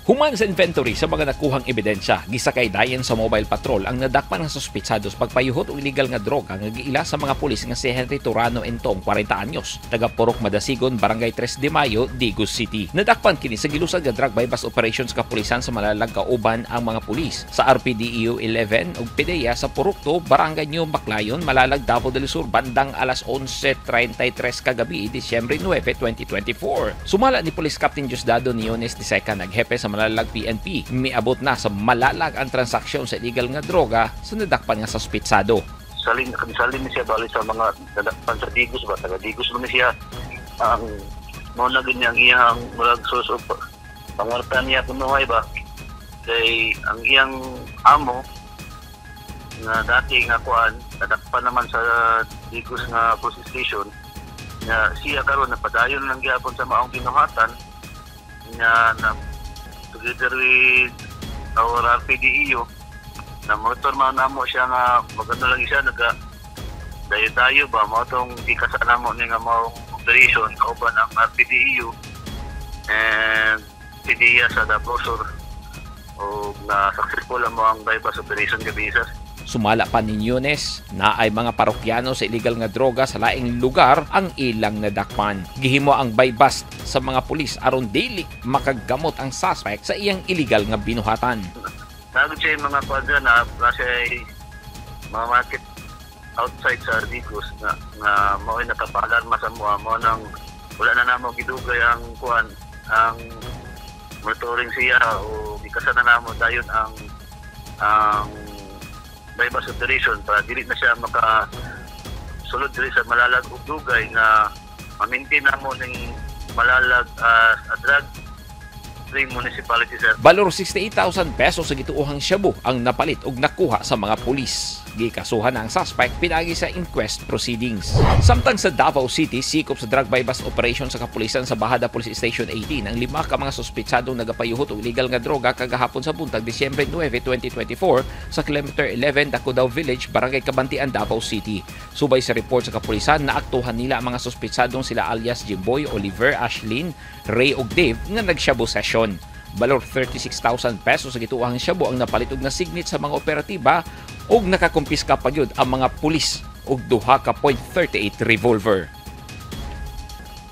Human sa inventory sa mga nakuhang ebidensya, gisakay dayon sa mobile patrol ang nadakpan ng suspitsado sa pagpayuhot og illegal nga droga nga giila sa mga pulis nga si Henry Turano Entong, 40 anyos, taga Purok Madasigon, Barangay 3 de Mayo, Digos City. Nadakpan kini sa gilusad nga drug buy-bust operation sa kapulisan sa Malalag kauban ang mga pulis sa RPDEU 11 ug PDEA sa Purok 2, Barangay New Baclayon, Malalag, Davao del Sur bandang alas 11:33 kagabi, Disyembre 9, 2024. Sumala ni Police Captain Diosdado Niones Diseca, naghepe sa Malalag PNP, miabot na sa Malalag ang transaksyon sa illegal nga droga sa nadakpan nga suspitsado. Salin salin ni siya bali sa mga nadakpan sa Digos ba, taga Digos man ni siya. Ang mao na gid ang iyang murag source of pangwarta niya kunuhay ba, kay ang iyang amo nga dati nga kuan nadakpan naman sa Digos nga police station nga siya karon napadayon lang gyapon sa maong binuhatan nga na together with our RPDEU na monitor man namo siya nga magano lang siya naga dayo-dayo ba. Mao tong gikasa namo ni nga maong operation kauban ang RPDEU and PDEA sa Davao Sur o na successful ang maong buy-bust operation gabi, sir. Sumala pa ni Nunes na ay mga parokyano sa illegal nga droga sa laing lugar ang ilang nadakpan. Gihimo ang buy-bust sa mga pulis aron dili makagamot ang suspect sa iyang illegal nga binuhatan. Nagod siya yung mga kwan dyan na nasa mga market outside sa Digos nga nga mao nakapalarma sa mua. Mao nang wala na namo gidugay ang kuan, ang monitoring siya o gikasa na namo dayon ang buy-bust operation para dili na siya maka sulod diri sa Malalag ug dugay nga ma-maintain namo ning Malalag as a drug free municipality, sir. Balor 68,000 pesos sa gituohang shabu ang napalit og nakuha sa mga pulis. Gikasuhan na ang suspect pinagi sa inquest proceedings. Samtang sa Davao City, sikop sa drug buy-bust operation sa kapulisan sa Bajada Police Station 18 ang lima ka mga suspitsadong nagapayuhot og illegal nga droga kagahapon sa buntag, Disyembre 9, 2024 sa Kilometer 11, Dacudao Village, Barangay Cabantian, Davao City. Subay sa report sa kapulisan, naaktuhan nila ang mga suspitsadong sila alias Jimboy, Oliver, Ashlyn, Ray ug Dave nga nagshabu session. Balor 36,000 pesos sa gituohang shabu ang napalit og nasignit sa mga operatiba ug nakakumpiska pa gyud ang mga pulis og duha ka .38 revolver.